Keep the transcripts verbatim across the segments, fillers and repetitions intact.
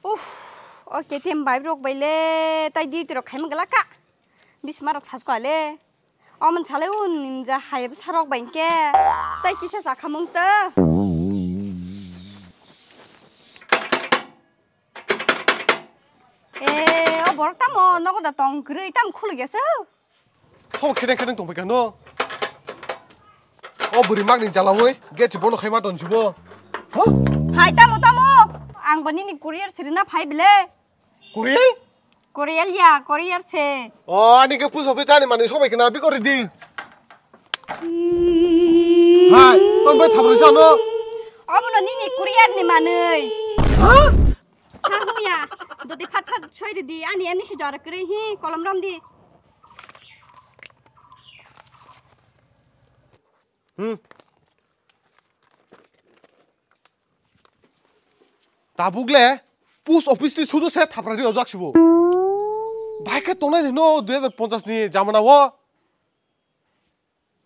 Uff, o K T M bike rok bai le tai duty rok khaima glak kha. Bisma rok sajkha le. Omo salai o ninja hai bwsa rok bai khe. Tai kisa sakhamung to. E, o borok tamo nogo da tong kwrwi, tamo khuluk ya se. Tho khedeng khedeng tongbai kha no. O bwrwi magni jalawi gate bono khaima ton sibo. Ha? Hai tamo, tamo. Ang bo nini courier sirina phai bile. Courier? Courier ya, courier se. O, ani ke post office ani mani sobai kena bikori di. Hai, ton bai thabra jano. Obono nini courier ni manwi. Ha? Ha huya, dodi phat phat soi ridi, ani ani si jora kre hi, kolom rom di. Hmm. Tabuk le post office ni sudu se thapra ri ojak sibo. Bai khe tongnai ni no dui hajar ponchas ni jamana o.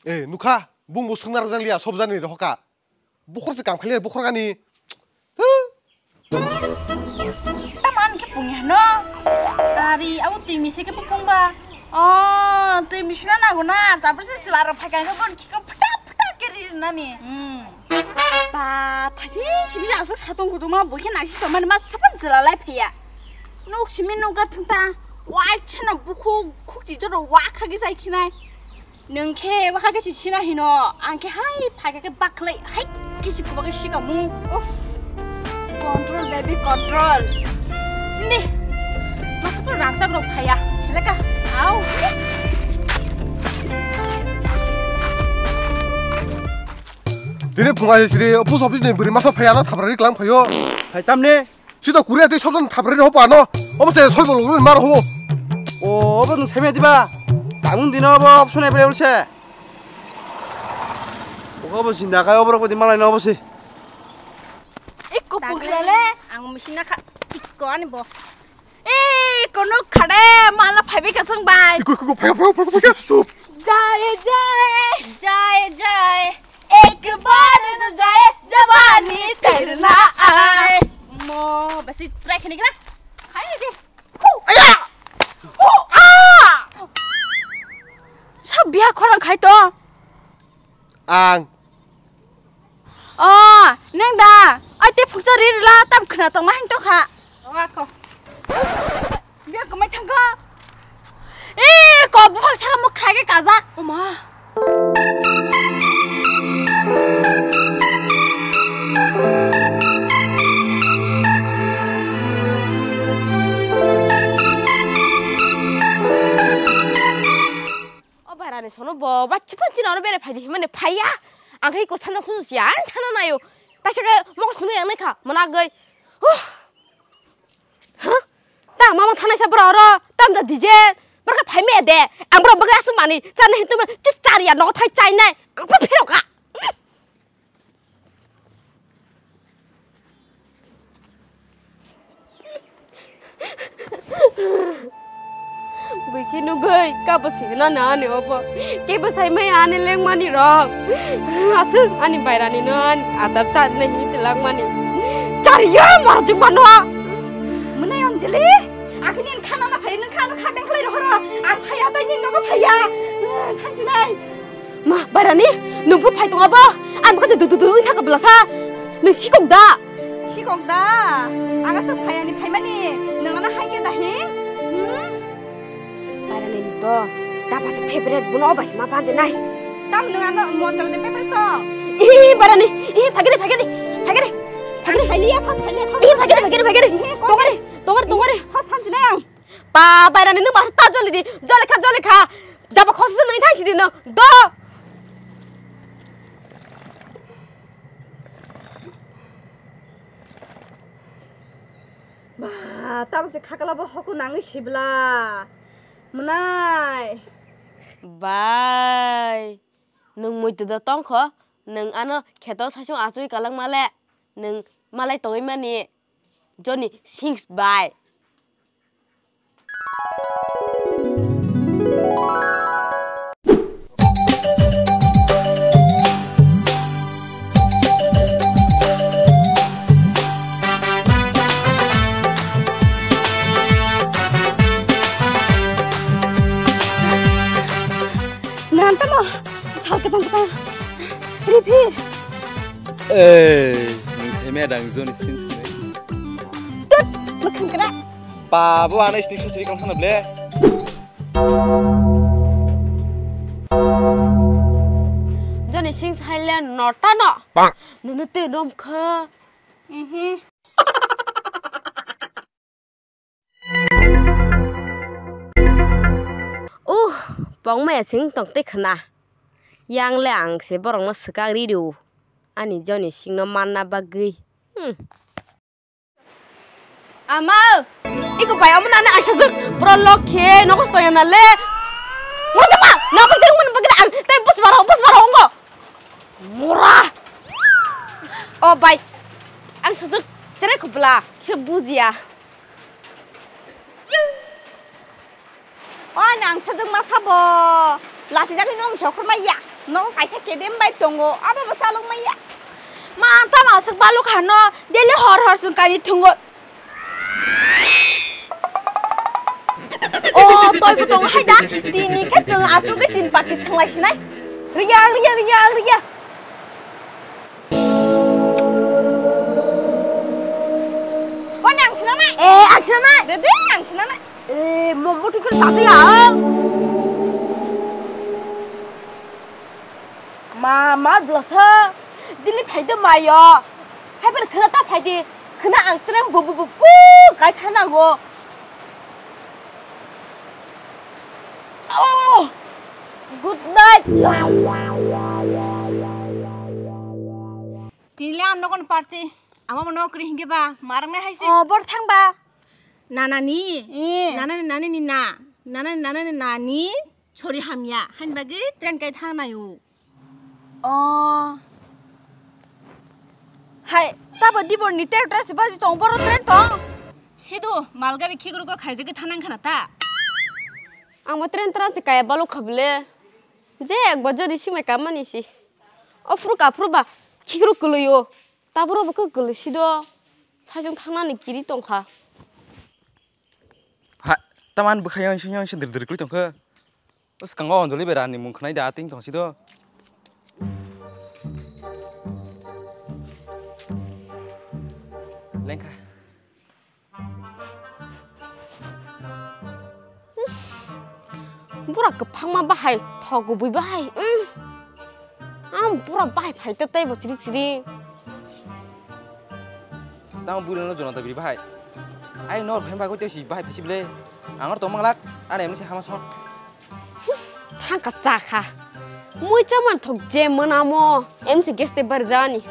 Eh, nukha, bung bo swngna rwjak liya, sob jani rohoka. Bukhor se kam khali, bukhor gani. Huh? Taman khe pungya no. Ari, abo twi misi khe bukung ba. Oh, twi misi na nago na. Tapor se chwla rok phai kha khe bon khiko phatak phatak khe ri nani. Hmm. Ba, thaisi simi aswk satong kutung ma, boi khe naisi tongmani ma sapan chwla lai phaiya. Nuk simi nuk ga thung ta. Wai chana bukhuk khukchi joro wa kha khe jai khinai. Nwng khe bwkha khe si sina hino, ang khe hai phaikha khe bakhlai hai khe si kubak khe sikamung. Uff. Control baby, control. Ni. Masa pura rangchak rok phaiya. Seleka. Au. Dini phunga siri post office ni bwrwi masa phaiya na thabrari klang phaio. Hai tamni. Sida kuria tei sobdan thaprani hopa no. Obo se soi bolong runi mar hobo. O, obo nwng saimaya diba? Tangmung dino obo option available se. Obo jinda kai obo rok bodi malai no obo se. Ikko pukra le, ang misi na kha, ikko ani bo. Eh, kono khade mala phaibai ka sang bai. Ikko, ikko, ikko, phai, phai, phai, phai, phai, sup. Jaye, jaye, jaye, jaye. Ek baar to jaye, jawani terna aaye. Mo, basi try khani kena. Hai de. Hu, aya. Oh, ah. Sa biya khorang khai to. Ang. Oh, neng da. Ai te phuksa ri rila tam khna tong ma hing to kha. Wa ko. Biya ko mai thang ko. Eh, ko buphang saka mo khra ke kaja. O ma. O bairani sono bo bachchi pachchi no bere phaidi himani phaiya. Ang khai ko thanda sunu sia ang thana nayo. Taisa ke mok sunu yang naikha mana goi. Huh. Huh? Ta mama thana sa bro ro tam da dije. Barka phai me de. Ang bro bagai asu mani. Chana hitu ma chis chari ya no thai chai nai. Ang pa phiro ka. Bwikhe nugwi kabo singna na ani obo. Kebo saimai ani lengmani rok. Aswk ani bairani no ani achar charnai hini telakmani. Chariya marjwk mano. Mwnai Anjali, akhini khana na phai nung khana kha bengkhlai rohoro. Ang phai atai ni nogo phaiya. Thansinai. Ma, bairani, nwng phu phai tong abo? Ang bwkha dudu dudu wng thangkha bwlasa. Nwng sikok da? Sikok da? Ang aswk phai ani phaimani, nwng ano hai khe da hing? Hmm? Bairani nwng to, da basi favorite, bono obai se ma bande nai. Tam nwng ano montor de favorite to? Ih, bairani, ih, phagiri, phagiri, phagiri, phagiri. Phagiri, phagiri, phagiri. Tongari, tongari, tongari. Thas thansinai ang. Ba, bairani nwng basa ta joli di, joli kha, joli kha. Jaba khorsa se nwng thang sidi nwng, do. Ba, tabuk se khakla bo hoku nangwi sibla. Mwnai. Bai, nwng muitu do tongkho, nwng ano kheto saichung achugwi kalangma le, nwng malai tongwi mani. Johnny sings bai. Eh, nung theme dang Johnny Sins. Tut, mukhang kra. Ba, bo ano sini sini kang sana ble. Johnny Sins hai le nota no. Bang. Nunu te rom kha. Mhm. Uh, pongmaya sing tong tei khna. Yang le ang se borokno swkak ri rw. Ani Johnny Singno manna bagwi. Hmm. Ama, iko pai amo nana aisajak bro lok khe nokos toya na le. Mo jama, nokos teng man bagwi ang tei bus baro, bus baro ongo. Mura. Oh bai. Ang sajak sere khobla, kisa bujiya. O nang sajwk ma sabo. Lasi jagwi nong sokhor maya. Nong kaisa kedem bai tongo. Abo bo salok maya. Ma tama aswk baluk hano. Daily hor hor chwng kani thungo. O toi bo tongo hai da. Tini khe chwng achuk khe tin party thunglai sinai. Riya, riya, riya, riya. Koni ang sinanai? Eh, ang sinanai. Dede, ang sinanai. Eh, mo, mo thikir tati ya. Ma, ma, blasa. Dili phaide mayo. Hai bar khna ta phaide. Khna ang trem bu, bu, bu, bu, kai thana go. Oh! Good night. Tini le ang nogon party. Ama mo nokri hingke ba, marang nai hai se. Oh, bor thang ba. Nana ni. Eh. Nana ni, nana ni na. Nana ni, nana ni nani. Chori hamya. Hain bagwi train kai thang nai o. Oh. Hai, tabo dibor ni ter ter se baji tong boro train tong. Sido, malgari khigru ko khaijagwi thanang khana ta. Ang mo train tra se kaya balok khabile. Je ek bojor ni simai kamani si. Ophru kaphru ba khigru kuluyo. Taburo bo khe kwlwi si do. Saichung thangnani kiri tongkha. Ha, taman bwkha yang sing yang sing dir dir kwlwi tongkha. O swkango Anjali bera ni mung khwnai da ting tong si do. Lengkha. Bura kwphangma bahai, thok kubui bahai. Umm. Ang bura bahai phai ta tei bo chiri chiri. Tang buri no Jonata biri bahai. Ai nor phai bagwi tei si bahai phai si bile. Ang or tong manglak, ano emni se hama song. Thang ka cha kha. Mui chaman thok je mwnamo, emsi gas te bar jani.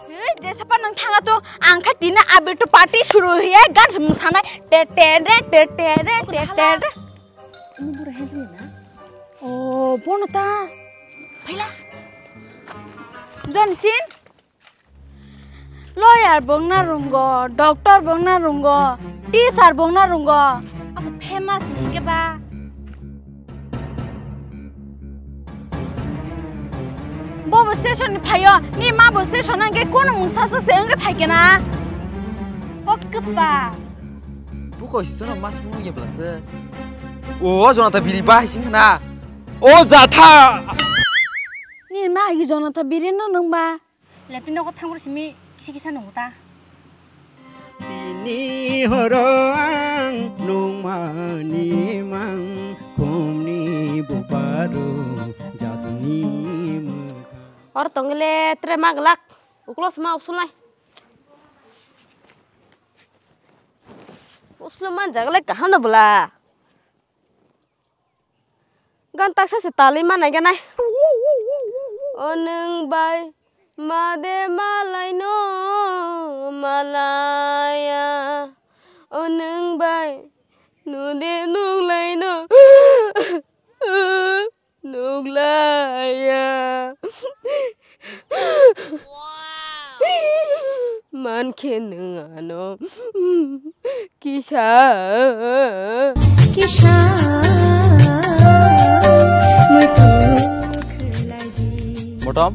Hei, jesa pa nang thanga to, ang kha tina abe to party shuru hoye, gan msanai, te te re, te te re, te te re. Ini bura hai jini na? Oh, bono ta. Phaila. Johnson. Lawyer bongna rungo, doctor bongna rungo, teacher bongna rungo. Abo famous hingke ba. Bobo station ni phaio, ni ma bo station angke kono mungsa sok se angke phaikena. Bo kpa. Buko si sono mas mung ye blase. O Jonata biri ba sing na. O jatha. Ni ma agi Jonata biri no nung ba. Lepin nogo thangbo simi kisa kisa nungo ta. Tini horo ang nungmani mang khumni buparo jatni mwkha. Or tongile tre maglak uklo sma usulai. Uslu man jagle kaham na bula. Gan taksa se tali manai ganai. O nwng bai made malai no malaya. O nwng bai nude nuglai no nuglaya. Mankhe nwng ano kisa. Kisa. Muitu khwlai di. Motom,